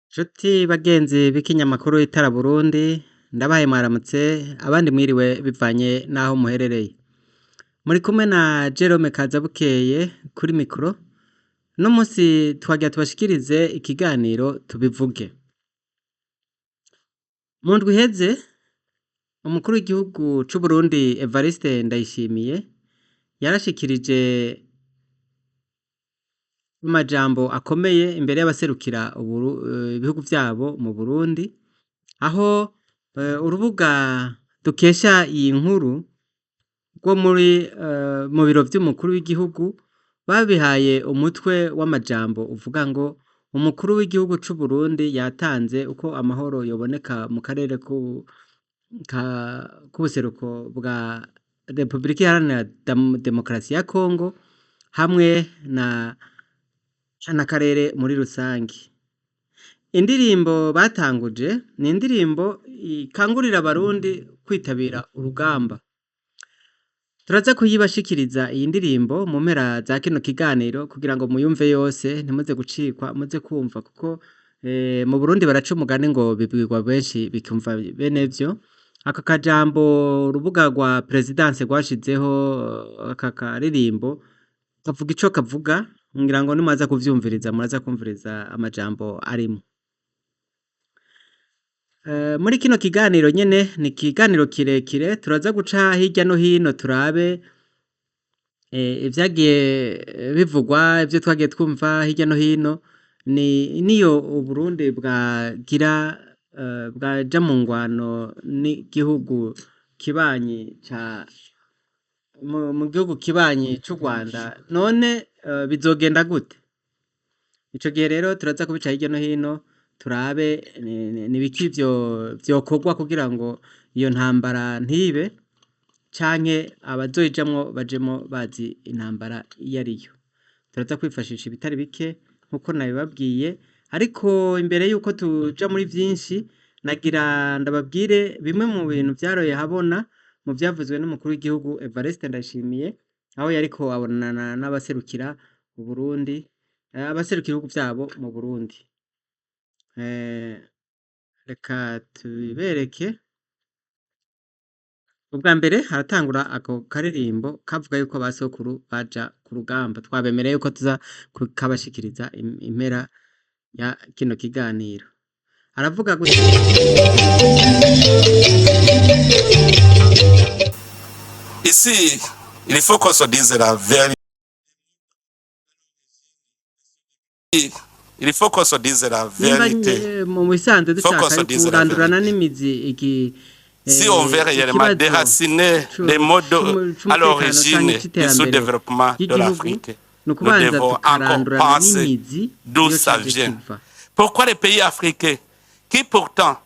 Nshuti bagenzi b'ikinyamakuru Itara Burundi, ndabahaye mwaramutse abandi mwiriwe bivanye n'aho muherereye. Muri kumwe na Jerome Kazabukeye kuri mikoro, uno munsi twagira tubashikirize ikiganiro tubivuge. Mu ndwi iheze, umukuru w'igihugu c'Uburundi Evariste Ndayishimiye yarashikirije amajambo akomeye imbere y'abaserukira ibihugu vyabo mu Burundi, aho urubuga dukesha iyi nkuru rwo muri mu biro vy'umukuru w'igihugu babihaye umutwe w'amajambo uvuga ngo umukuru w'igihugu c'Uburundi yatanze uko amahoro yoboneka mu karere k'ubuseruko bwa Republika Iharanira Demokarasi ya Kongo hamwe na n'akarere muri rusangi. Indirimbo batanguje ni indirimbo ikangurira abarundi kwitabira urugamba. Turaza kuyibashikiriza iyi ndirimbo mu mpera za kino kiganiro kugira ngo muyumve yose ntimuze gucikwa muze kumva kuko mu Burundi baraca umugani ngo bibwirwa benshi bikumva benevyo. Aka kajambo urubuga rwa perezidanse rwashizeho aka karirimbo kavuga ico kavuga, ngira ngo nimwaza kuvyumviriza muraza kumviriza amajambo arimwo. Muri kino kiganiro nyene ni ikiganiro kirekire turaza guca hirya no hino turabe ivyagiye bivugwa, ivyo twagiye twumva hirya no hino, ni niyo Uburundi bwagira bwaja mu ngwano n'igihugu kibanyi ca mu gihugu kibanyi c'Urwanda, none bizogenda gute? Ico gihe rero turaza kubica hirya no hino turabe nibiki vyokorwa kugira ngo iyo ntambara ntibe canke abazoyijamwo bajemwo bazi intambara iyo ariyo. Turaza kwifashisha ibitari bike nkuko nabibabwiye, ariko imbere yuko tuja muri vyinshi nagira ndababwire bimwe mu bintu vyaroye habona mu vyavuzwe n'umukuru w'igihugu Evariste Ndayishimiye, aho yariko abonana n'abaserukira Uburundi, abaserukira ibihugu vyabo mu Burundi. Reka tubibereke. Ubwa mbere haratangura ako karirimbo kavuga yuko basokuru baja ku rugamba, twabemereye yuko tuza kukabashikiriza impera ya kino kiganiro. Aravuga gutya: Ici, il faut qu'on se dise la vérité. Il faut qu'on se dise la Nimba vérité. Mu bisanzwe Il faut qu'on dushaka se dise la kurandurana vérité. n'imizi iki Si on veut réellement ikibazo déraciner les modes à c'umutekano canke l'origine du c'iterambere sous-développement de ry'igihugu, l'Afrique, ni nous ukubanza devons encore tukarandurana penser n'imizi d'où iyo ça caje vient. kiva. Pourquoi les pays africains, qui pourtant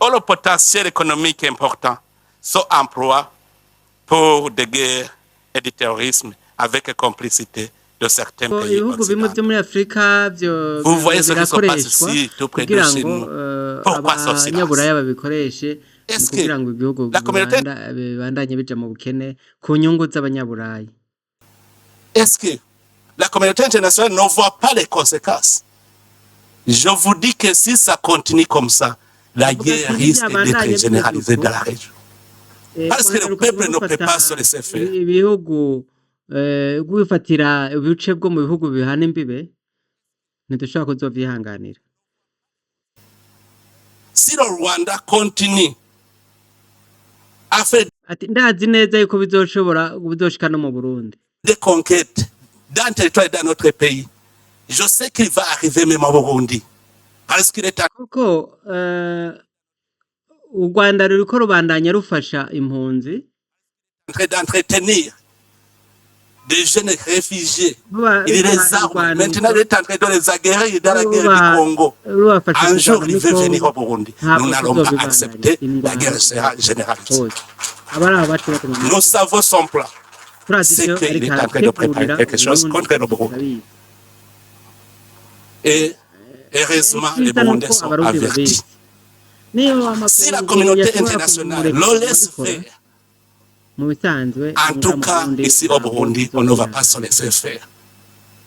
ont le potentiel économique important, sont en proie pour des guerres et du terrorisme avec complicité de certains Ko pays ibihugu bimwe vyo occidentaux? Muri Afrika vyo Vous voyez ce qui se passe birakoreshwa ici, tout près de kugira chez ngo nous. Pourquoi ce silence? abanyaburaya babikoreshe mu Est-ce que kugira ngo ibihugu la communauté bibandanye bija mu bukene ku nyungu z'abanyaburayi. Est-ce que la communauté internationale ne voit pas les conséquences? Je vous dis que si ça continue comme ça, la Avuga guerre ati risque nivyabandanya d'être bimeze généralisée uko dans la région. Parce que le rwaruka peuple ne peut rufata pas se laisser faire. Ibihugu rwifatira ibice bwo mu bihugu bihana imbibe, ntidushobora kuzovyihanganira. Si le Rwanda continue à faire Ati ndazi neza yuko bizoshobora bizoshika no mu Burundi. Des conquêtes dans le territoire dans notre pays, je sais qu'il va arriver même au Burundi. Parce qu'il est en Kuko u Rwanda ruriko rubandanya rufasha impunzi train d'entretenir des jeunes réfugiés. Ruba Il rubaha les arme. Maintenant, ibigwanisho il est en train de les aguerrir dans la guerre du ruba Congo. Rubafasha Un jour, kurwana il muri veut venir Congo au Burundi. Nous ntabwo n'allons pas tuzobibandanya accepter la indwano guerre sera généralisée. hose abari aho bacu baguma Nous savons son plan. Turazi C'est ivyo qu'il ariko est en train de préparer arategurira quelque chose Uburundi contre le Burundi. turabizi. Et heureusement, les Icyiza Burundais nuko sont abarundi avertis. babizi niyo Si la amakungu communauté yashobora internationale kumureka le laisse akabikora faire, mu bisanzwe en muga tout mu cas, Burundi ici au ntabwo Burundi, on ne va pas tuzovyihanganira. se laisser faire.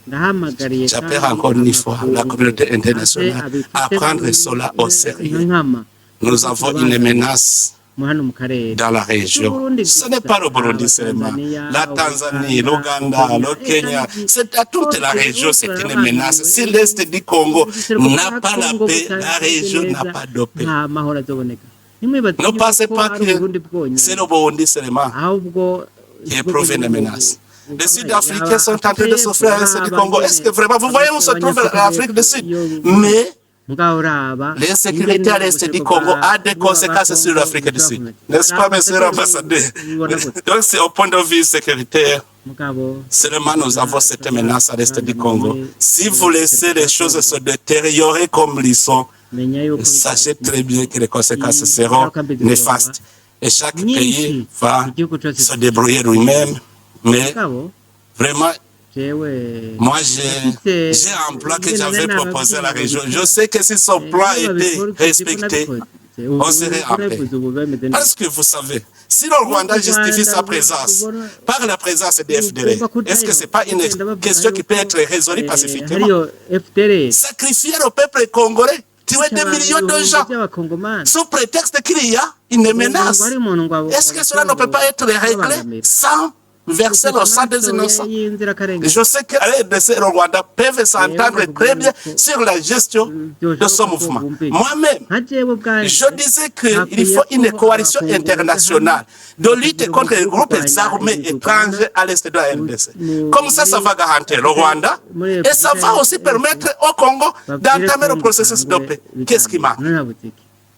Ndahamagariye J'appelle kandi encore une fois la amakungu communauté aze internationale à abifate prendre cela au sérieux. nkama Nous avons une menace mu hano mu karere dans la région. Uburundi Ce n'est gusa pas le Burundi seulement. Abatanzania, La Tanzanie, Uganda, l'Ouganda, Kenya, le Kenya, eka n'iki c'est à toute la hose région, hose c'est une barabangamiwe. menace. Si l'Est du Congo Ubuseruko n'a bwa pas la Kongo paix, la butameze région n'a neza pas de paix. nta mahoro azoboneka. Ntimwibaze Ne pensez yuko pas ari que Uburundi bwonyene c'est le Burundi seulement ahubwo qui éprouve une menace. Les bubabaye Sud-Africains yaba sont en train Afurika de y'Epfo souffrir à l'Est du haba Congo. nyene Est-ce que vraiment, vous voyez où se trouve abanyafurika l'Afrique du y'Epfo Sud? iyo Mais mugabo uraba l'insécurité ingene à l'Est du ubuseruko Congo bwa a des bw'aba conséquences sur Kongo l'Afrique du bushobora Sud. kumera N'est-ce pas, monsieur raba l'ambassadeur? ubibona gute? Donc, c'est au point de vue sécuritaire. Mugabo Seulement, nous avons cette menace à l'Est du Congo. turabangamiwe Si mu vous laissez buseruko les bwa choses Kongo se détériorer comme ils sont, menya yuko sachez très bien que les conséquences seront ingaruka mbi zizoba néfastes. Et chaque pays nyinshi va igihugu cose se débrouiller lui-même. Mais mugabo vraiment, jewe moi, j'ai ndafise j'ai un plan que ingene j'avais nari proposé à la nababwiye région. Je babikora. sais que si son plan Nibo était babikora uko siko respecté, nabikoze on ubu serait en paix. urabivuze ubu bameze neza. Parce que vous savez, si le Iyo Rwanda u justifie Rwanda sa présence rubona par la présence des FDLR, rugomba est-ce que kujayo ce n'est pas une ugenda bavuga question qui peut yuko être résolue pacifiquement? Hariyo FDLR Sacrifier le peuple congolais, tuer kwica des abantu millions de ibihumbi gens, by'abakongomani sous prétexte qu'il y a une ngo ngo menace. hari umuntu ngo Est-ce que cela ne peut pas être réglé babangamira sans verser gufata le sang des amaraso innocents? y'inzirakarengane. Je sais que la RDC et le Rwanda peuvent Rero s'entendre navuga très bien yuko sur la gestion de ce byoshoboka ko mouvement. bumvikana Moi-même, nka jewe ubwanje je disais qu'il hakwiye faut une ko coalition abakungu baja hamwe internationale de lutte bakagira contre les umuti wo groupes kurwanya armés imigwi urwana étrangers à l'est de la RDC. Comme ça muri va garantir le Afurika Rwanda muri et ça Repubulika va aussi y'Epfo permettre au Congo babwire d'entamer le Kongo processus de itangure paix. Qu'est-ce qui ibiganiro manque? none habuze iki?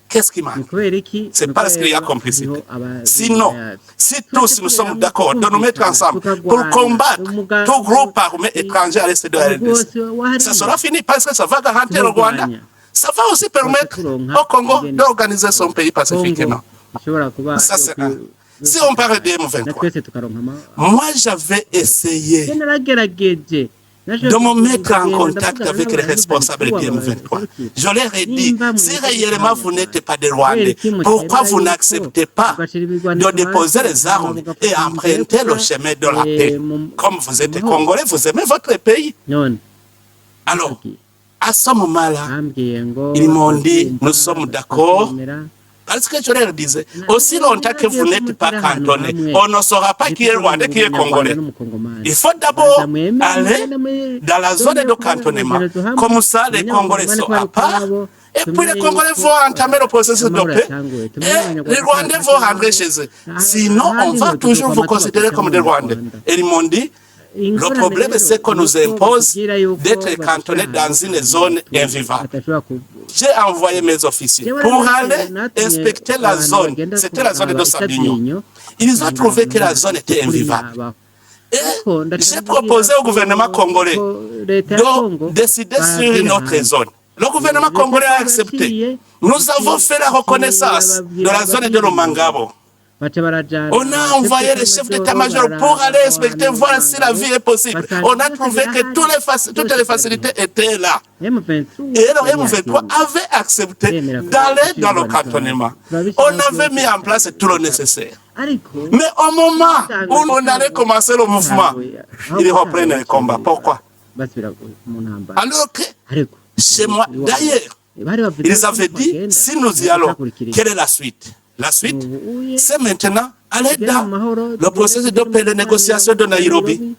Qu'est-ce qui Ni manque? kubera iki? C'est Ni parce qu'il y a kubera hariho complicité. abarundi Sinon, yavyo si twese tous nous turi sommes hamwe d'accord de nous mettre tukumvikana ensemble pour tukagwana combattre tout groupe armé étranger à l'est de la umugwi RDC, wose ça wahariya sera fini parce que ça va garantir le Rwanda. tuwurwanya Ça va aussi twoca permettre turonka au Congo ingene d'organiser son pays Kongo pacifiquement. ishobora kuba Ça, c'est un. Si on parle des na M23, twese tukaronka amahoro. moi j'avais Je essayé naragerageje de me mettre en kugenda contact ndavugana avec les n'abantu responsables M23 des M23. babaserukira Je leur ai dit, nimba si mwebwe réellement vous n'êtes mutari abanyarwanda pas des kubera Rwandais, iki pourquoi mutera vous yuko n'acceptez pas mugashira de ibigwanisho déposer hasi les hama armes et mugafata inzira yo emprunter le kuja chemin de la paix? mu Comme vous êtes mahoro Congolais, vous aimez votre pays. none Alors, bambwiye à ce moment-là, bambwiye ngo ils m'ont dit, turabyumva nous sommes d'accord. turabyemera. Parce que je leur disais, aussi longtemps que Naragiye vous n'êtes pas kumutera ahantu cantonné, hamwe on ne saura pas qui est ntituzobona Rwandais, ngo qui est umunyarwanda Congolais. n'umukongomani Il faut banza d'abord mwemere aller mugende muri dans la zone zone de yo kuba cantonnement. ibigwanisho hamwe Comme ça, les tumenye Congolais abakongomani sont ko ari à part. ukwabo Et puis tumenye les Congolais yuko vont entamer le processus de amahoro paix. yatanguye tumenye Et les abanyarwanda ko Rwandais batashe vont rentrer iwabo chez eux. Sinon, on ahandi va ho toujours vous tuzokwama considérer tubatesha comme des Rwandais. nk'abanyarwanda. Et ils m'ont dit, le Ingorane problème, rero c'est qu'on ni nous uko impose batubwira yuko d'être badushyira cantonnés dans ahantu une zone invivable. atashobora ku J'ai envoyé mes officiers jewe pour rero aller natumye inspecter la abantu zone. bagenda C'était la zone kuraba de Sabinyo. Isabyinyo Ils ont usanga trouvé que la ahantu zone était ukuri invivable. ntabaho Et ariko j'ai ndashaka proposé kubwira au gouvernement ko congolais ko leta ya Kongo de décider sur une barabwira autre ahantu zone. Le gouvernement leta congolais a ya Kongo accepté. yaciye Nous avons fait la reconnaissance de babwira la zone de ababwira Romangabo. baca barajana On a abashefu envoyé les chefs d'état-majoro d'état-major pour bararaba aller aho inspecter, hantu voir si la Rumangabo vie est possible. basanga On a byose trouvé que birahari toutes byose les facilités birahari étaient là. M23 Et le yari M23 yabyemeye avait accepté yemera ko d'aller gushyira dans le ibigwanisho hasi cantonnement. On turabishyiraho avait byose mis en place tout le nécessaire. ariko Mais au moment usanga où on allait gutangura commencer le mouvement, bitanguye aho ils gutangura reprennent le baciye combat. Pourquoi? basubira mu ntambara Alors que ariko chez moi, iwabo d'ailleurs, bari bavuze ils ko avaient dit, nitwagenda si nous y allons, ntihakurikira quelle est la suite? La suite, ubu uye c'est maintenant aller tugere mu dans mahoro le tugende processus de tugere mu paix, les biganiro négociations de bya Nairobi. Nairobi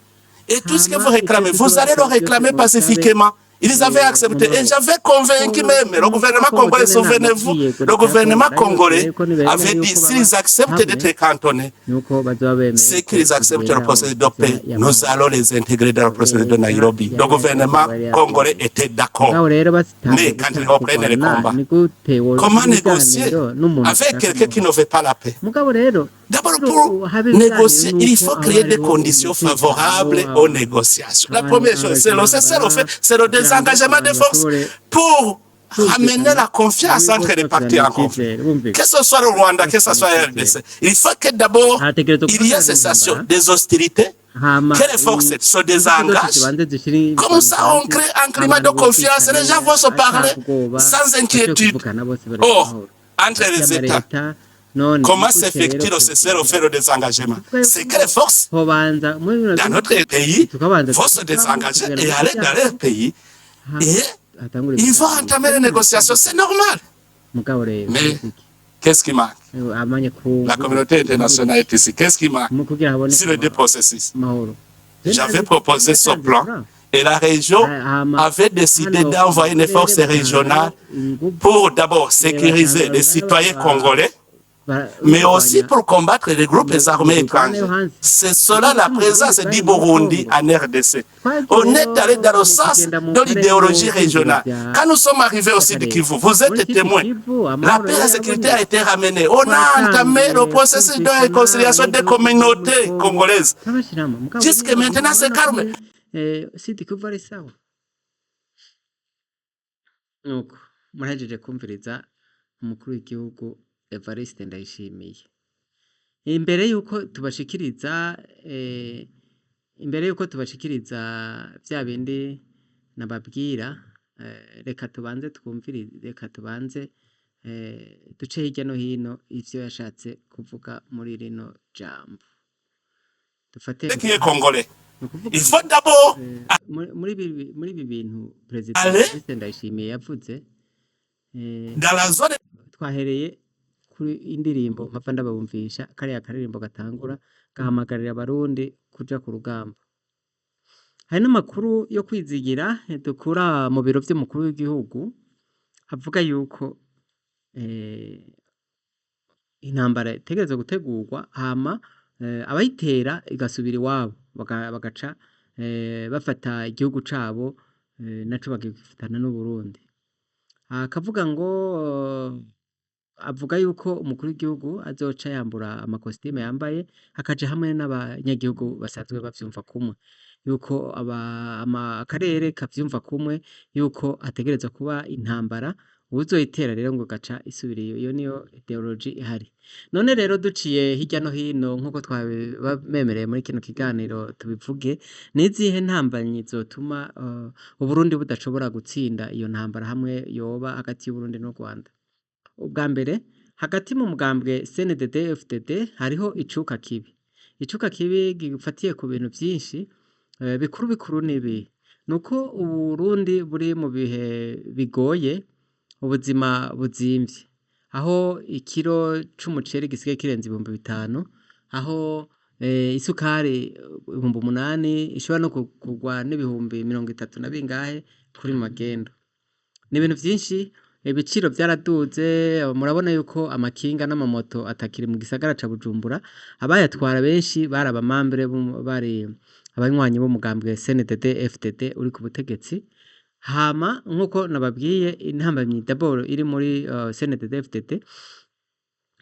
Et tout ce que vous hama icyo réclamez, vous allez le tuzobasaba byose réclamer mubisabe pacifiquement. Ils avaient mu accepté. Et mahoro. j'avais convaincu même le gouvernement Kongo congolais, jene souvenez-vous, nababwiye ngo le leta ya Kongo gouvernement naribabwiye congolais yuko nibemera avait dit, yuko baba s'ils acceptent hamwe d'être cantonnés, nuko bazoba bemeye c'est ko qu'ils acceptent tugenda le mu processus de nzira paix, nous y'amahoro. allons les intégrer dans le processus de Leta Nairobi. Le yari ya gouvernement Kongo yari congolais yabyemeye était d'accord. mugabo rero batanguye Mais quand ils gushaka reprennent les kurwana combats, ni gute woja comment mu négocier biganiro n'umuntu avec adashaka quelqu'un qui amahoro? ne veut pas la paix? Mugabo rero D'abord, kugira pour habe ibiganiro négocier, il nuko faut haba créer des hariho conditions umutekano favorables aux négociations. La abantu première chose, c'est le cessez-le-feu, abajura c'est le kugira ngo désengagement des abantu forces bashobore pour ramener kumvikana la confiance muri entre bose les parties bafitaniye en conflit. icyizere bumvikana Que ce soit le Rwanda, que ce soit bafitaniye la icyizere RDC, il faut que d'abord hategerezwa il y ait guhagarara cessation intambara des hostilités, hama que les forces se ingufu zose désengagent. zibanze zishire Comme ibigwanisho ça, on hasi crée un climat de abantu confiance. Les bumvikane gens vont se parler ata bwoba sans bashobore inquiétude. kuvugana bose bari mu Or, mahoro entre hagati les États, y'amaleta None ni Comment gute rero s'effectue le cessez-le-feu, twogira le désengagement? kuvuga C'est yuko que les forces hobanza muri bino dans bihugu notre pays tukabanza vont se tukavamo désengager tukagenda et mu aller dans vyacu leur pays hama et hatangure ils vont ibiganiro. entamer les négociations. C'est normal. Mugabo rero Mais iki qu'est-ce qui manque? Abanyakungu La communauté internationale est ici. Qu'est-ce qui manque mu kugira haboneke sur les deux processus? Amahoro. J'avais proposé ce plan et la région Hama avait décidé hano d'envoyer mu une karere force batanga régionale inguvu pour d'abord sécuriser batanga les citoyens congolais, mais aussi barwanya pour combattre les groupes armés imigwano yo étrangers. hanze. C'est Nico cela la gituma Uburundi présence bwari du muri Burundi Congo. En RDC. Twagiye On rero est allé dans le mu sens kugenda mu de karere l'idéologie mu vyiyumviro régionale. vya Quand nous sommes arrivés au Sud vy'akarere Kivu, vous muri êtes Sud témoins. Kivu La amahoro paix et yari la sécurité a yabonetse. été ramenée. On a entamé le Twatanguye processus de kumvikana réconciliation des abanyagihugu bo muri communautés Congo congolaises. turabashiramo mugabo Jusque niba maintenant, c'est murabona ko calme. muri Sud Kivu ari sawa. Nuko murahejeje kumviriza umukuru w'igihugu Evariste Ndayishimiye. Imbere yuko tubashikiriza vya bindi nababwira, reka tubanze twumvirize, reka tubanze duce hirya no hino ivyo yashatse kuvuga muri rino jambo. Dufate Qui est congolais. ni ukuvuga Il faut d'abord muri ibi bintu Perezida aller Evariste Ndayishimiye yavuze, dans la zone twahereye kuri indirimbo mpava ndababumvisha kariya karirimbo gatangura gahamagarira abarundi kuja ku rugamba. Hari n'amakuru yo kwizigira dukura mu biro vy'umukuru w'igihugu avuga yuko intambara itegerezwa gutegurwa hama abayitera igasubira iwabo bagaca bafata igihugu cabo naco bakagifatana n'Uburundi. Akavuga ngo avuga yuko umukuru w'igihugu azoca yambura amakositime yambaye akaja hamwe n'abanyagihugu basanzwe bavyumva kumwe, yuko akarere kavyumva kumwe yuko hategerezwa kuba intambara, uwuzoyitera rero ngo gaca isubira iyo. Iyo niyo idéologie ihari. None rero duciye hirya no hino nk'uko twabibemereye muri kino kiganiro tubivuge, nizihe ntambamyi zotuma Uburundi budashobora gutsinda iyo ntambara hamwe yoba hagati y'Uburundi n'u Rwanda? Ubwa mbere, hagati mu mugambwe CNDD FDD hariho icuka kibi. Icuka kibi gifatiye ku bintu vyinshi, bikuru bikuru nibi: nuko Uburundi buri mu bihe bigoye, ubuzima buzimvye, aho ikiro c'umuceri gisigaye kirenze 5000, aho isukari 8000 ishobora no kugurwa n'30,000 na bingahe kuri magendo. Ni ibintu vyinshi, ibiciro vyaraduze, murabona yuko amakinga n'amamoto atakiri mu gisagara ca Bujumbura, abayatwara benshi bari abamambere bari abanywanyi b'umugambwe CNDD FDD uri ku butegetsi. Hama nkuko nababwiye, intambamyi d'abord iri muri CNDD FDD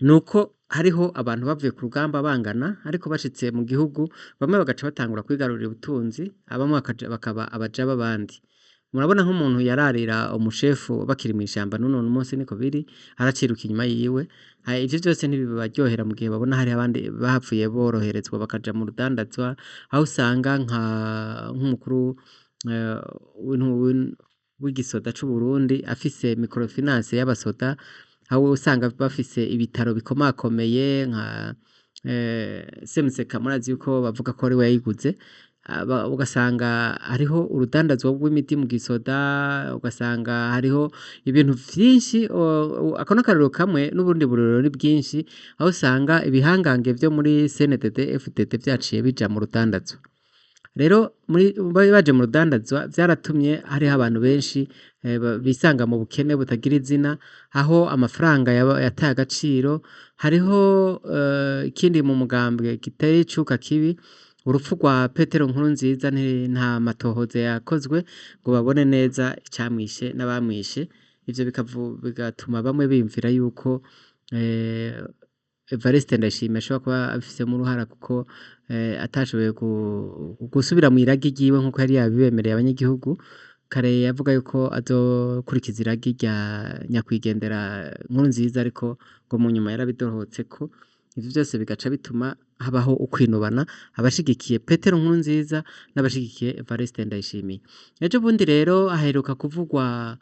nuko hariho abantu bavuye ku rugamba bangana, ariko bashitse mu gihugu bamwe bagaca batangura kwigarurira ubutunzi, abamwe bakaja bakaba abaja b'abandi. Murabona nk'umuntu yararira umushefu bakiri mw'ishamba, n'uno munsi niko biri, araciruka inyuma yiwe. Ivyo vyose ntibibaryohera mu gihe babona hariho abandi bahapfuye boroherezwa bakaja mu rudandazwa, aho usanga nk'umukuru w'igisoda c'Uburundi afise microfinance y'abasoda, aho usanga bafise ibitaro bikomakomeye nka Semuseka, murazi yuko bavuga ko ariwe yayiguze, ugasanga hariho urudandazwa rw'imiti mu gisoda, ugasanga hariho ibintu vyinshi. Ako n'akarorero kamwe n'ubundi burorero ni bwinshi, aho usanga ibihangange vyo muri CNDD FDD vyaciye bija mu rudandazwa. Rero muri baje mu rudandazwa vyaratumye hariho abantu benshi bisanga mu bukene butagira izina, aho amafaranga yataye agaciro. Hariho ikindi mu mugambwe giteye icuka kibi, urupfu rwa Petero Nkurunziza, nta matohoza yakozwe ngo babone neza icamwishe n'abamwishe, ivyo bigatuma bamwe biyumvira yuko Evariste Ndayishimiye ashobora kuba abifisemwo uruhara kuko atashoboye gusubira mw'iragi ryiwe nkuko yari yabibemereye abanyagihugu. Kare yavuga yuko azokurikiza iragi rya nyakwigendera Nkurunziza, ariko ngo mu nyuma yarabidohotseko. Ivyo vyose bigaca bituma habaho ukwinubana abashigikiye Petero Nkurunziza n'abashigikiye Evariste Ndayishimiye. Ejo bundi rero haheruka kuvugwa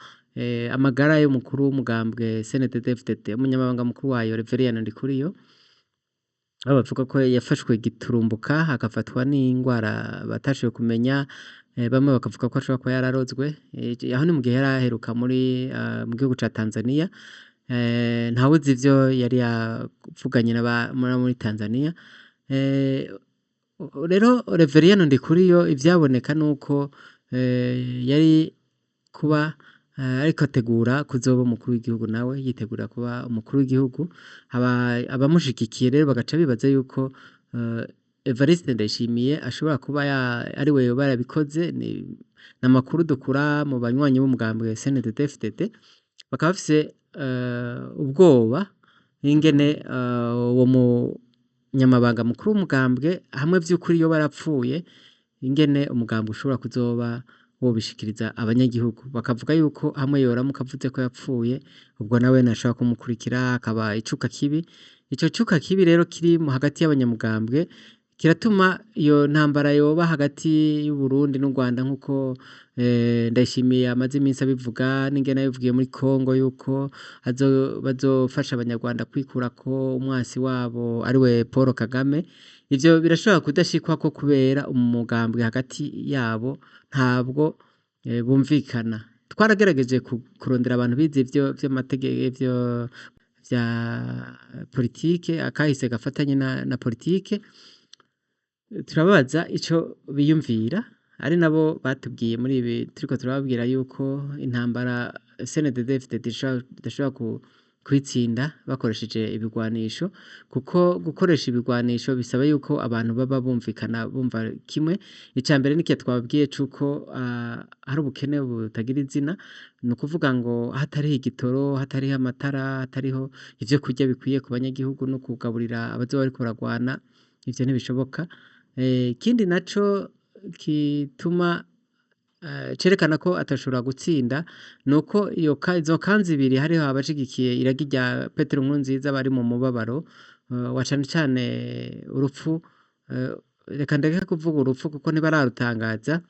amagara y'umukuru w'umugambwe CNDD-FDD, umunyamabanga mukuru wayo Reverien Ndikuriyo, aho bavuga ko yafashwe giturumbuka agafatwa n'ingwara batashoboye kumenya, bamwe bakavuga ko ashobora kuba yararozwe, aho ni mu gihe yari aheruka muri mu gihugu ca Tanzania, ntawuzi ivyo yari yavuganye muri Tanzania. Rero Reverien Ndikuriyo ivyaboneka nuko yari kuba ariko ategura kuzoba umukuru w'igihugu, nawe yitegura kuba umukuru w'igihugu, abamushigikiye rero bagaca bibaza yuko Evariste Ndayishimiye ashobora kuba ariwe yoba yarabikoze. Ni amakuru dukura mu banywanyi b'umugambwe CNDD-FDD, bakaba bafise ubwoba ingene uwo munyamabanga mukuru w'umugambwe hamwe vy'ukuri yoba yarapfuye, ingene umugambwe ushobora kuzoba wobishikiriza abanyagihugu. Bakavuga yuko hamwe yoramuka avuze ko yapfuye, ubwo nawe ntashobora kumukurikira, akaba icuka kibi. Ico cuka kibi rero kiri hagati y'abanyamugambwe kiratuma iyo ntambara yoba hagati y'Uburundi n'u Rwanda, nkuko Ndayishimiye amaze iminsi abivuga, n'ingene yabivugiye muri Congo yuko bazofasha abanyarwanda kwikurako umwasi wabo ariwe Paul Kagame. Ivyo birashobora kudashikwako kubera umugambwe hagati yabo ntabwo bumvikana. Twaragerageje kurondera abantu bize ivyo vy'amategeko, ivyo vya politike, akahise gafatanye na politike, turababaza ico biyumvira, ari nabo batubwiye muri ibi turiko turababwira yuko intambara CNDD-FDD idashobora kuyitsinda bakoresheje ibigwanisho, kuko gukoresha ibigwanisho bisaba yuko abantu baba bumvikana, bumva kimwe. Ica mbere n'ikihe twababwiye c'uko hari ubukene butagira izina, ni ukuvuga ngo hatariho igitoro, hatariho amatara, hatariho ivyo kurya bikwiye ku banyagihugu no kugaburira abazoba bariko baragwana, ivyo ntibishoboka. Ikindi naco gituma cerekana ko atashobora gutsinda, nuko iyo izo kanzu ibiri hariho abashigikiye iragi rya Petero Nkurunziza bari mu mubabaro wa cane cane urupfu, reka ndeke kuvuga urupfu kuko ntibararutangaza,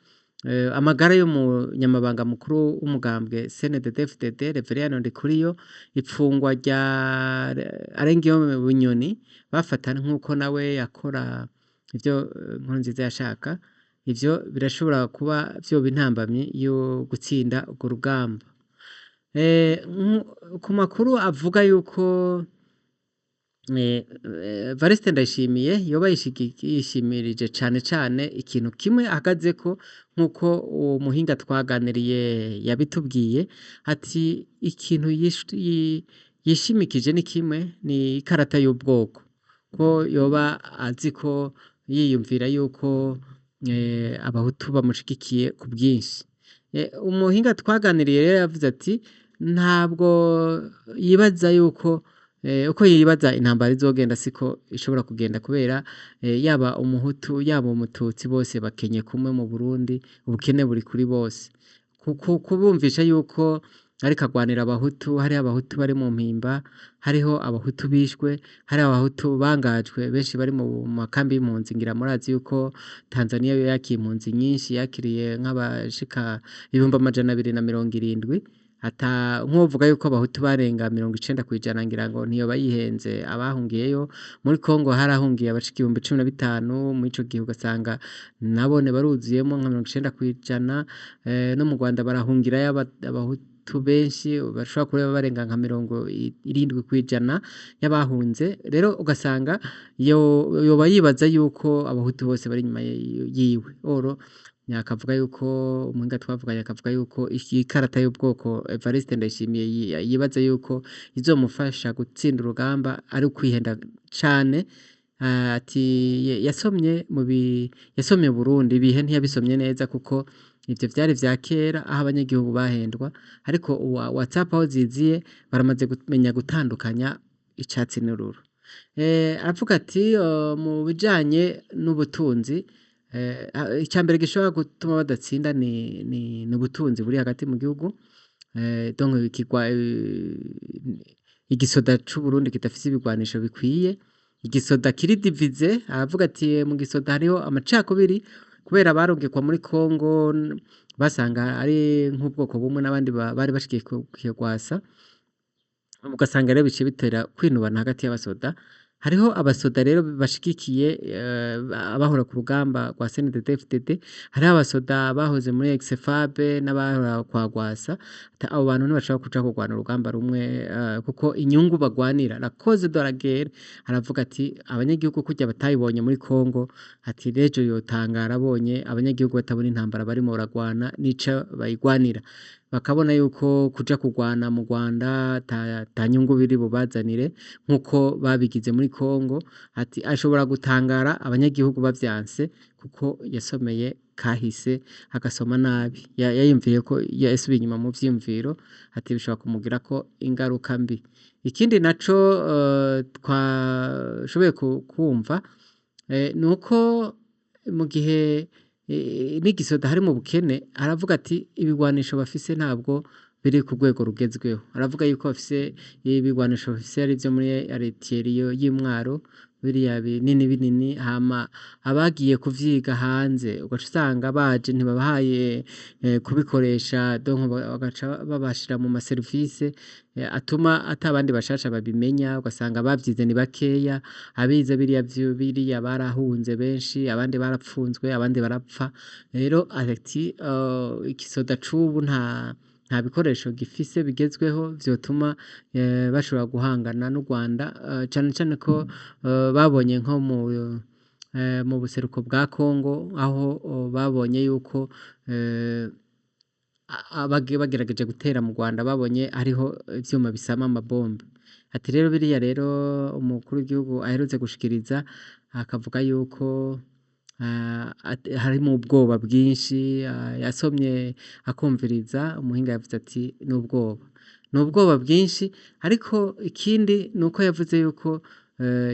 amagara y'umunyamabanga mukuru w'umugambwe CNDD-FDD Reverien Ndikuriyo, ipfungwa rya Alain Bunyoni bafata nkuko nawe yakora ivyo Nkurunziza yashaka, ivyo birashobora kuba vyoba intambamyi yo gutsinda urwo rugamba. Ku makuru avuga yuko Evariste Ndayishimiye yoba yishimirije cane cane ikintu kimwe ahagazeko, nkuko uwo muhinga twaganiriye yabitubwiye, ati ikintu yishimikije ni kimwe, ni ikarata y'ubwoko, ko yoba azi ko yiyumvira yuko abahutu bamushigikiye ku bwinshi. Umuhinga twaganiriye rero yavuze ati ntabwo yibaza yuko uko yibaza intambara izogenda siko ishobora kugenda, kubera yaba umuhutu yaba umututsi bose bakenye kumwe mu Burundi, ubukene buri kuri bose. Kubumvisha yuko ariko agwanira abahutu, hariho abahutu bari mu mpimba, hariho abahutu bishwe, hariho abahutu bangajwe benshi bari mu makambi y'impunzi. Ngira murazi yuko Tanzania yo yakiye impunzi nyinshi, yakiriye nk'abashika 270,000, ata nk'uwovuga yuko abahutu barenga 90%, ngira ngo ntiyoba yihenze abahungiyeyo. Muri Congo harahungiye abashika 15,000 muri ico gihe, ugasanga nabone baruzuyemwo nka 90%, no mu Rwanda barahungirayo abahutu benshi bashobora kuba barenga nka 70% y'abahunze. Rero ugasanga yoba yibaza yuko abahutu bose bari inyuma yiwe. Oro akavuga yuko umuhinga twavuganye akavuga yuko ikarata y'ubwoko Evariste Ndayishimiye yibaza yuko izomufasha gutsinda urugamba ari ukwihenda cane. Ati yasomye yasomye Burundi ibihe ntiyabisomye neza, kuko ivyo vyari vya kera aho abanyagihugu bahendwa, ariko WhatsApp aho ziziye baramaze kumenya gutandukanya icatsi n'ururu. Aravuga ati mu bijanye n'ubutunzi, icambere gishobora gutuma badatsinda ni ubutunzi buri hagati mu gihugu, donc igisoda c'Uburundi kidafise ibigwanisho bikwiye, igisoda kiri divisé. Aravuga ati mu gisoda hariho amacakubiri kubera barungikwa muri Congo. Basanga ari nk'ubwoko bumwe n'abandi bari bashigikiye Rwasa, ugasanga rero biciye bitera kwinubana hagati y'abasoda. Hariho abasoda rero bashigikiye abahora ku rugamba rwa CNDD-FDD, hariho abasoda bahoze muri ex-FAB n'abahora kwa Rwasa. Abo bantu ntibashobora kuja kurwana urugamba rumwe kuko inyungu bagwanira, la cause de la guerre, aravuga ati abanyagihugu kurya batayibonye muri Congo, ati rejo yotangara abonye abanyagihugu batabona intambara barimo baragwana n'ico bayigwanira, bakabona yuko kuja kurwana mu Rwanda ata nyungu biri bubazanire nkuko babigize muri Congo. Ati ashobora gutangara abanyagihugu bavyanse kuko yasomeye kahise agasoma nabi, yayumviye ko yasubiye inyuma mu vyiyumviro, ati bishobora kumugirako ingaruka mbi. Ikindi naco twashoboye kumva nuko mu gihe n'igisoda hari mu bukene, aravuga ati ibigwanisho bafise ntabwo biri ku rwego rugezweho. Aravuga yuko bafise ibigwanisho bafise ari ivyo muri artillerie y'Imwaro, biriya binini binini, hama abagiye kuvyiga hanze ugaca usanga baje ntibabahaye kubikoresha, donc bagaca babashira mu maserivise atuma ata bandi bashasha babimenya, ugasanga abavyize ni bakeya, abize biriya biriya barahunze benshi, abandi barapfunzwe, abandi barapfa. Rero ati igisoda c'ubu nta bikoresho gifise bigezweho vyotuma bashobora guhangana n'u Rwanda, cane cane ko babonye nko mu buseruko bwa Congo, aho babonye yuko bagerageje gutera mu Rwanda, babonye hariho ivyuma bisama amabombe. Ati rero biriya rero umukuru w'igihugu aherutse gushikiriza akavuga yuko harimwo ubwoba bwinshi, yasomye akumviriza umuhinga yavuze ati n'ubwoba, n'ubwoba bwinshi. Ariko ikindi nuko yavuze yuko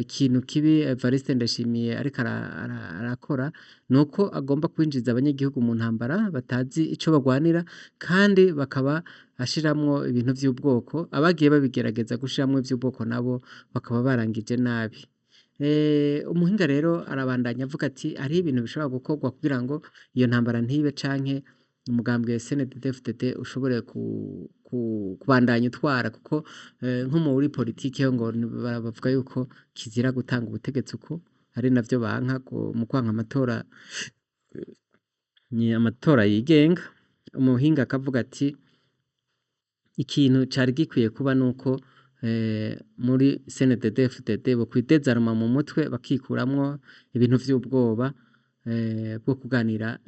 ikintu kibi Evariste Ndayishimiye ariko arakora nuko agomba kwinjiza abanyagihugu mu ntambara batazi ico bagwanira, kandi bakaba ashiramwo ibintu vy'ubwoko, abagiye babigerageza gushiramwo ivy'ubwoko nabo bakaba barangije nabi. Umuhinga rero arabandanya avuga ati hariho ibintu bishobora gukorwa kugira ngo iyo ntambara ntibe, canke umugambwe CNDD-FDD ushobore kubandanya utwara, kuko nko muri politike ngo bavuga yuko kizira gutanga ubutegetsi uko ari navyo banka mu kwanka amatora, amatora yigenga. Umuhinga akavuga ati ikintu cari gikwiye kuba nuko muri CNDD-FDD bokwidezaruma mu mutwe, bakikuramwo ibintu vy'ubwoba bwo kuganira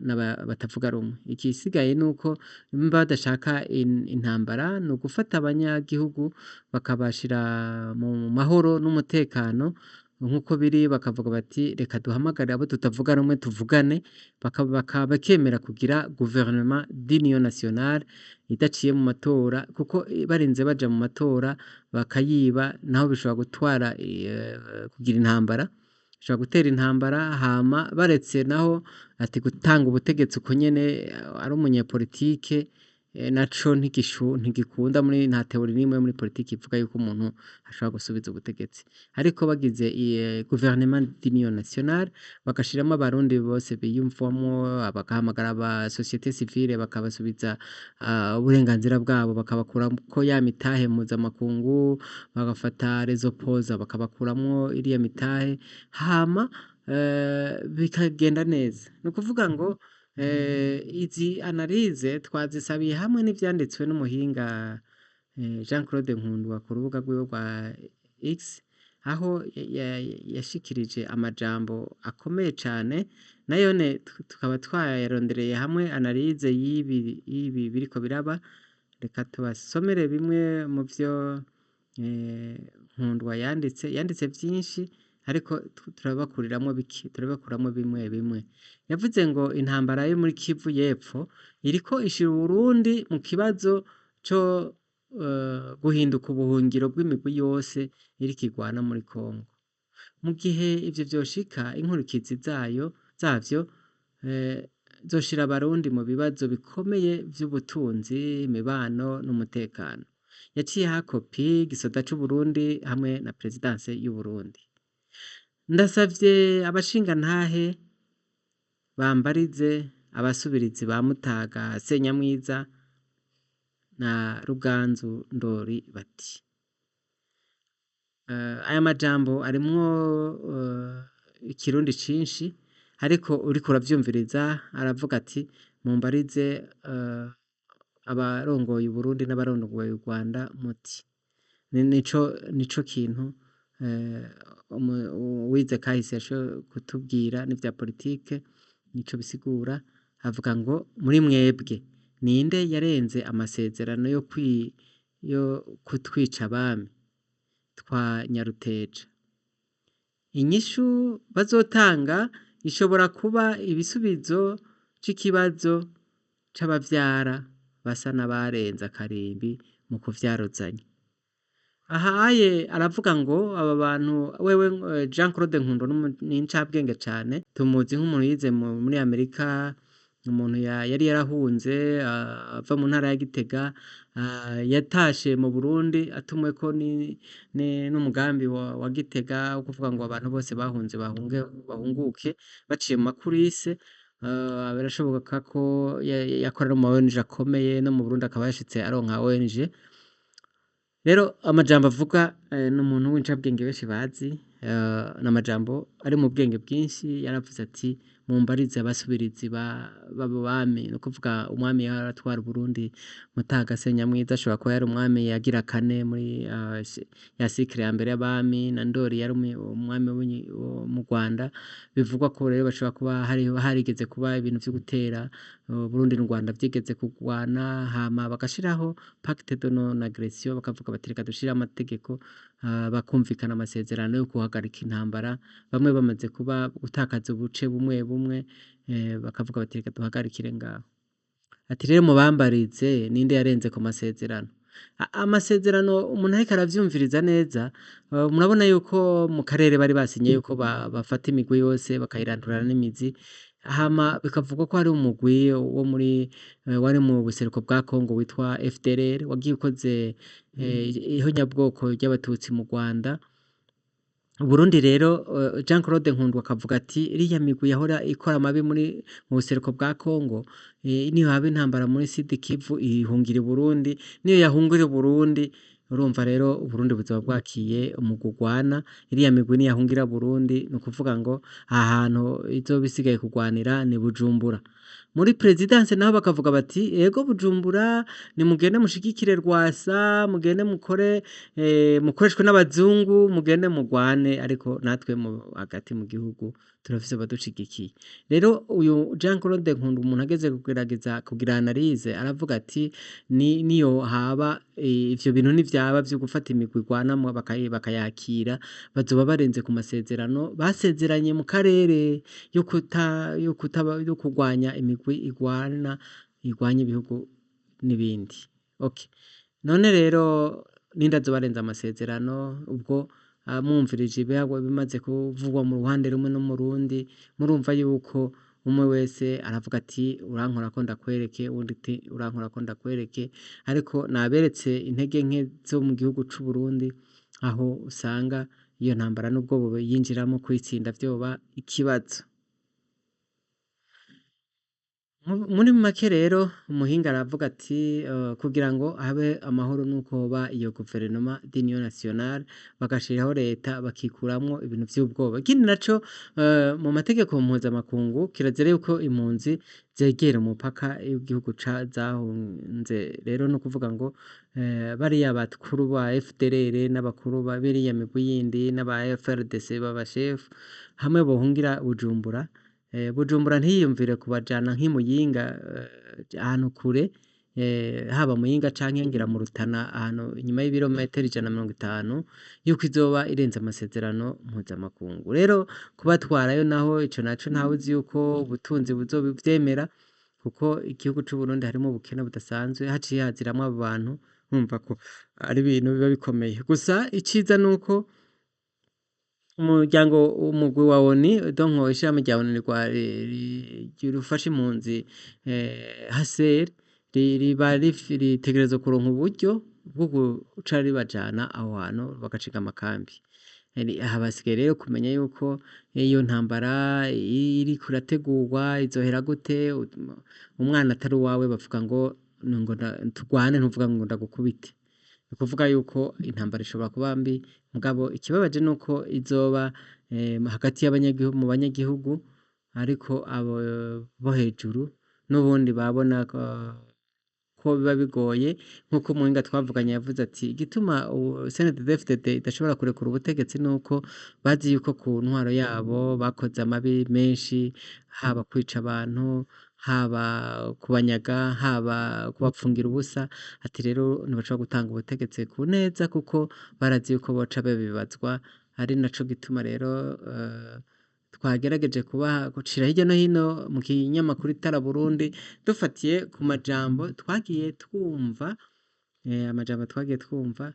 batavuga rumwe. Igisigaye nuko nimba badashaka intambara, ni ugufata abanyagihugu bakabashira mu mahoro n'umutekano nkuko biri, bakavuga bati reka duhamagare abo tutavuga rumwe tuvugane, bakemera kugira gouvernement d'union nationale idaciye mu matora, kuko barinze baja mu matora bakayiba, naho bishobora gutwara kugira intambara, bishobora gutera intambara. Hama baretse naho ati gutanga ubutegetsi uko nyene ari umunyepolitike naco ntigikunda, muri nta théorie n'imwe muri politike ivuga yuko umuntu ashobora gusubiza ubutegetsi. Ariko bagize gouvernement d'union nationale, bagashiramwo abarundi bose biyumvamwo, bagahamagara aba société civile, bakabasubiza uburenganzira bwabo, bakabakurako ya mitahe mpuzamakungu, bagafata les opposants bakabakuramwo iriya mitahe, hama bikagenda neza. Ni ukuvuga ngo izi analyse twazisabiye hamwe n'ivyanditswe n'umuhinga Jean Claude Nkundwa ku rubuga rwiwe rwa X, aho yashikirije amajambo akomeye cane, nayone tukaba twayarondereye hamwe analyse y'ibi biriko biraba. Reka tubasomere bimwe mu vyo Nkundwa yanditse. Yanditse vyinshi, ariko turabakuriramwo bike, turabakuramwo bimwe bimwe. Yavuze ngo intambara yo muri Kivu y'Epfo iriko ishira Uburundi mu kibazo co guhinduka ubuhungiro bw'imigwi yose iriko irwana muri Congo. Mu gihe ivyo vyoshika, inkurikizi zavyo zoshira abarundi mu bibazo bikomeye vy'ubutunzi, imibano n'umutekano. Yaciye aha kopi igisoda c'Uburundi hamwe na présidence y'Uburundi. Ndasavye abashingantahe bambarize abasubirizi ba Mutaga Senyamwiza na Ruganzu Ndori bati: Aya majambo arimwo ikirundi cinshi, ariko uriko uravyumviriza aravuga ati: mumbarize abarongoye Uburundi n'abarongoye Urwanda muti. Nico kintu uwize kahise yashoboye kutubwira n'ivya politike nico bisigura. Avuga ngo: muri mwebwe ninde yarenze amasezerano yo kutwica abami twa Nyaruteja? Inyishu bazotanga ishobora kuba ibisubizo c'ikibazo c'abavyara basa n'abarenze akarimbi mu kuvyaruzanya. Aha aye aravuga ngo aba bantu, wewe Jean Claude Nkundo ni incabwenge cane, tumuzi nk'umuntu yize muri Amerika, umuntu yari yarahunze ava mu ntara ya Gitega, yatashe mu Burundi atumweko n'umugambi wa Gitega wo kuvuga ngo abantu bose bahunze bahunguke baciye mu makurise. Birashoboka ko yakora no mu ma ONG akomeye, no mu Burundi akaba yashitse aronka ONG. Rero amajambo avuga, ni umuntu w'incabwenge benshi bazi, ni amajambo ari mu bwenge bwinshi. Yaravuze ati: mumbarize abasubirizi b'abo bami, ni ukuvuga umwami yaratwara Uburundi Mutaga Senyamwiza ashobora kuba yari umwami yagira kane muri ya cycle ya mbere y'abami, na Ndori yari umwami wo mu Rwanda. Bivugwa ko rero bashobora kuba harigeze kuba ibintu vyo gutera Burundi n'u Rwanda vyigeze kugwana, hama bagashiraho pacte de non agression, bakavuga bati: reka dushire amategeko, bakumvikana amasezerano yo guhagarika intambara, bamwe bamaze kuba gutakaza ubuce bumwe bumwe, bakavuga bati: reka duhagarikire ngaho. Ati rero mubambarize ninde yarenze ku masezerano. Amasezerano umuntu ariko aravyumviriza neza, murabona yuko mu karere bari basinye yuko bafata imigwi yose bakayirandurana n'imizi, hama bikavugwa ko hari umugwi wo muri wari mu buseruko bwa Kongo witwa FDLR wagiye ukoze ihonyabwoko ry'abatutsi mu Rwanda. Burundi rero, Jean Claude Nkundu akavuga ati: iriya migwi yahora ikora amabi muri mu buseruko bwa Kongo, niyo haba intambara muri Sud Kivu ihungira i Burundi, niyo yahungira i Burundi, urumva rero Uburundi buzoba bwakiye umugwi ugwana. Iriya migwi niyahungira Burundi, ni ukuvuga ngo aha hantu izoba isigaye kugwanira ni Bujumbura. Muri présidence naho bakavuga bati: ego Bujumbura, nimugende mushigikire Rwasa, mugende mukore, mukoreshwe n'abazungu, mugende mugwane, ariko natwe hagati mu gihugu turafise abadushigikiye. Rero uyu Jean Claude Nkundu, umuntu ageze kugerageza kugira analyse, aravuga ati: niyo haba ivyo bintu nivyaba vyo gufata imigwi igwana bakayakira, bazoba barenze ku masezerano basezeranye mu karere yo kurwanya imigwi igwana igwanya ibihugu n'ibindi. Okay. None rero ninde azoba arenze amasezerano? Ubwo mwumvirije bimaze kuvugwa mu ruhande rumwe no mu rundi, murumva yuko umwe wese aravuga ati: urankora ko ndakwereke, uwundi ati: urankora ko ndakwereke. Ariko naberetse intege nke zo mu gihugu c'u Burundi, aho usanga iyo ntambara nubwo yinjiramo kuyitsinda vyoba ikibazo. Muri make rero umuhinga aravuga ati: kugira ngo habe amahoro nuko hoba iyo gouvernement d'union nationale, bagashiraho leta, bakikuramwo ibintu vy'ubwoba. Ikindi naco, mu mategeko mpuzamakungu kirazira yuko impunzi zegera umupaka w'igihugu zahunze. Rero no kuvuga ngo bariya bakuru ba FDLR n'abakuru ba biriya migwi yindi n'aba FRDC b'abashefu hamwe bohungira Bujumbura, Bujumbura ntiyiyumvire kubajana nk'i Muyinga, ahantu kure, haba Muyinga canke ngira mu Rutana, ahantu inyuma y'ibirometero 150, yuko izoba irenze amasezerano mpuzamakungu. Rero kubatwarayo naho ico naco ntawuzi yuko ubutunzi buzovyemera, kuko igihugu c'u Burundi harimo ubukene budasanzwe, haciye haziramwo abo bantu, urumva ko ari ibintu biba bikomeye. Gusa iciza nuko umuryango, umugwi wa ONU, donc ishirahamwe rya ONU rifasha impunzi, HCR, riba ritegerezwa kuronka uburyo bwo guca ribajana aho hantu bagaciga amakambi. Aha basigaye rero kumenya yuko iyo ntambara iriko irategurwa izohera gute, umwana atari uwawe bavuga ngo ngo turwane ntuvuga ngo ndagukubite. Ni ukuvuga yuko intambara ishobora kuba mbi, mugabo ikibabaje nuko izoba hagati y'abanyagihugu mu banyagihugu, ariko abo bo hejuru n'ubundi babona ko biba bigoye, nk'uko umuhinga twavuganye yavuze ati igituma CNDD-FDD idashobora kurekura ubutegetsi nuko bazi yuko ku ntwaro yabo bakoze amabi menshi, haba kwica abantu, haba kubanyaga, haba kubapfungira ubusa, ati rero ntibashobora gutanga ubutegetsi ku neza kuko barazi yuko boca babibazwa, ari naco gituma rero twagerageje kubaha gucira hirya no hino mu kinyamakuru Itara Burundi, dufatiye ku majambo twagiye twumva, amajambo twagiye twumva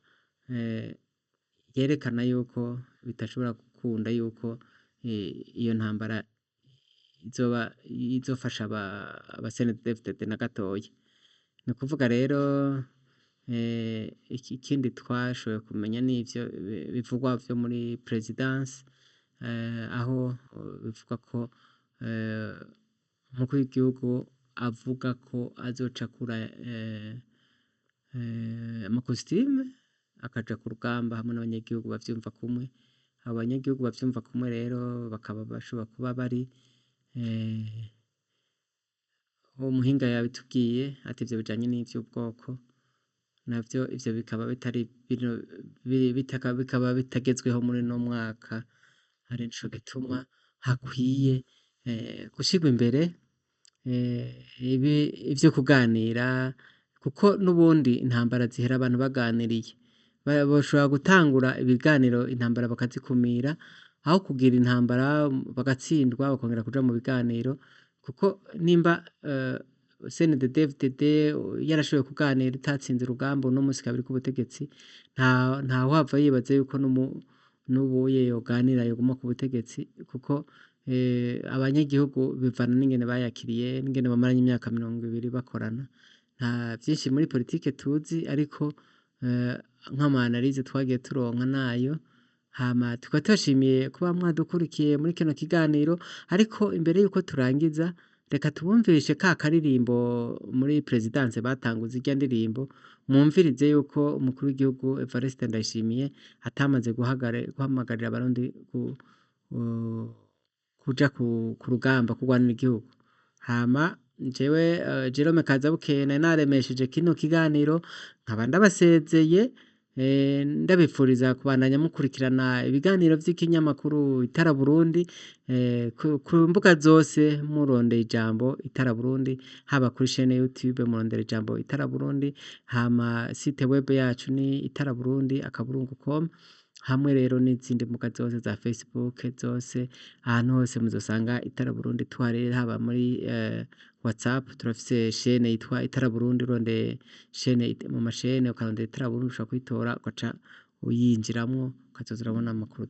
yerekana yuko bidashobora gukunda yuko iyo ntambara izoba izofasha aba CNDD-FDD na gatoya. Ni ukuvuga rero ikindi twashoboye kumenya n'ivyo bivugwa vyo muri presidence, aho bivugwa ko umukuru w'igihugu avuga ko azoca akura amakositime akaja ku rugamba hamwe n'abanyagihugu bavyumva kumwe, abo banyagihugu bavyumva kumwe rero bakaba bashobora kuba bari uwo muhinga yabitubwiye ati ivyo bijanye n'ivy'ubwoko, navyo ivyo bikaba bitari bino bikaba bitagezweho muri uno mwaka, ari nico gituma hakwiye gushirwa imbere ivyo kuganira, kuko n'ubundi intambara zihera abantu baganiriye. Boshobora gutangura ibiganiro intambara bakazikumira, aho kugira intambara bagatsindwa bakongera kuja mu biganiro, kuko nimba CNDD-FDD yarashoboye kuganira itatsinze urugamba uno musi ikaba iri ku butegetsi, ntawuhava yibaza yuko n'ubuye yoganira yoguma ku butegetsi, kuko abanyagihugu bivana n'ingene bayakiriye, n'ingene bamaranye imyaka 20 bakorana. Nta vyinshi muri politike tuzi, ariko nk'ama analyse twagiye turonka nayo, hama tukaba tubashimiye kuba mwadukurikiye muri kino kiganiro, ariko imbere yuko turangiza reka tubumvishe ka karirimbo muri presidence batanguza irya ndirimbo, mwumvirize yuko umukuru w'igihugu Evariste Ndayishimiye atamaze guhamagarira abarundi kuja ku rugamba kurwanira igihugu. Hama jewe Jerome Kazabukeye nari naremesheje kino kiganiro, nkaba ndabasezeye, ndabifuriza kubandanya mukurikirana ibiganiro vy'ikinyamakuru Itara Burundi, ku mbuga zose murondeye ijambo Itara Burundi, haba kuri chaîne YouTube murondera ijambo Itara Burundi, hama site web yacu ni itaraburundi.com, hamwe rero n'izindi mbuga zose za Facebook zose, ahantu hose muzosanga Itara Burundi tuhari, haba muri WhatsApp turafise chaîne yitwa Itara Burundi, urondeye chaîne mu mashene ukarondera Itara Burundi ushobora kuyitora ugaca uyinjiramwo ukazoza urabona amakuru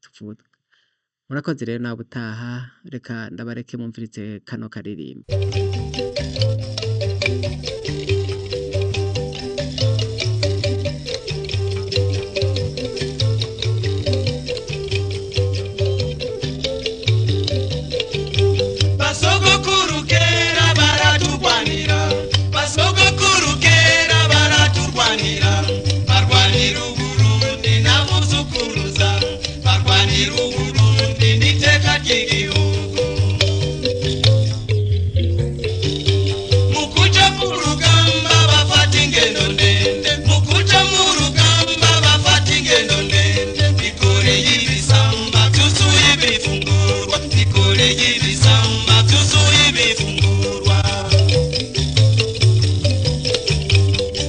tuvuga. Murakoze rero nawe utaha, reka ndabareke mwumvirize kano karirimbo. Basogokuru kera baraturwanira, basogokuru kera baraturwanira, barwanira Uburundi n'abuzukuruza, barwanira Uburundi n'iteka ry'igihugu. Mu kuja ku rugamba bafata ingendo ndende, mu kuja mu rugamba bafata ingendo ndende, bikoreye ibisamba byuzuye ibifungurwa, bikoreye ibisamba byuzuye ibifungurwa.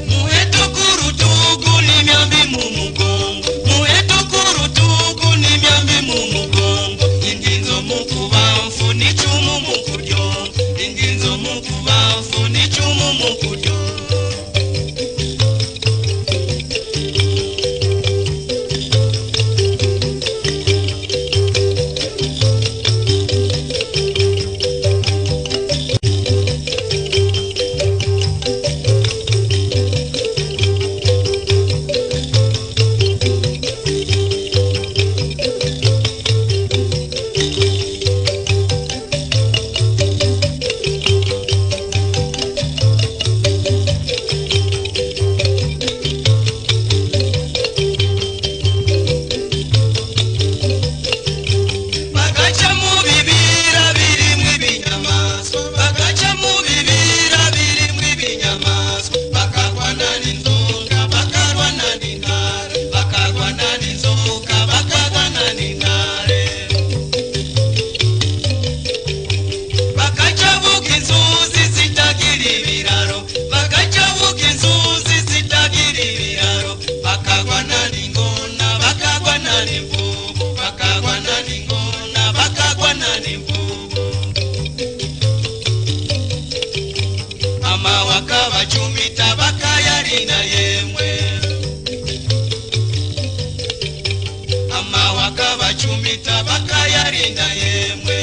Muheto ku rutugu n'imyambi mu mugongo, muheto ku rutugu n'imyambi mu mugongo, inginzo mu kubamfu n'icumu mu kuryo, inginzo mu kubamfu n'icumu mu kuryo. Amawaka bacumita bakayarina yemwe, amawaka bacumita bakayarina yemwe.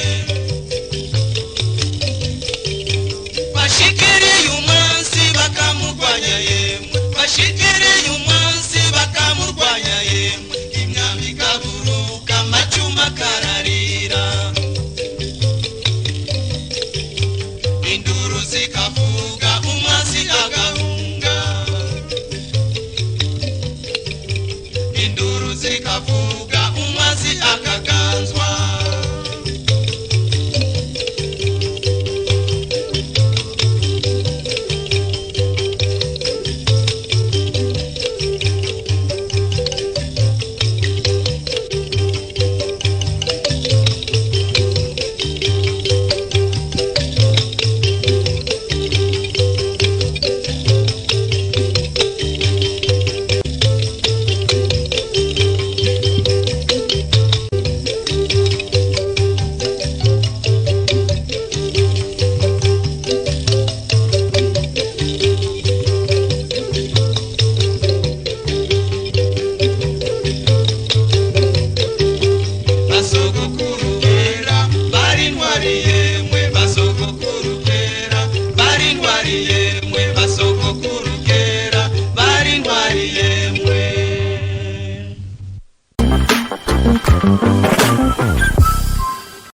Bashikiriye umwansi bakamurwanya yemwe, bashikiriye umwansi bakamurwanya yemwe. Imyambi ikaguruka amacuma akararira, induru zikavuga umwansi agahunga, induru zikavuga umwansi akaganzwa. Basogokuru kera bari ntwari yemwe, basogokuru kera bari ntwari yemwe, basogokuru kera bari ntwari yemwe.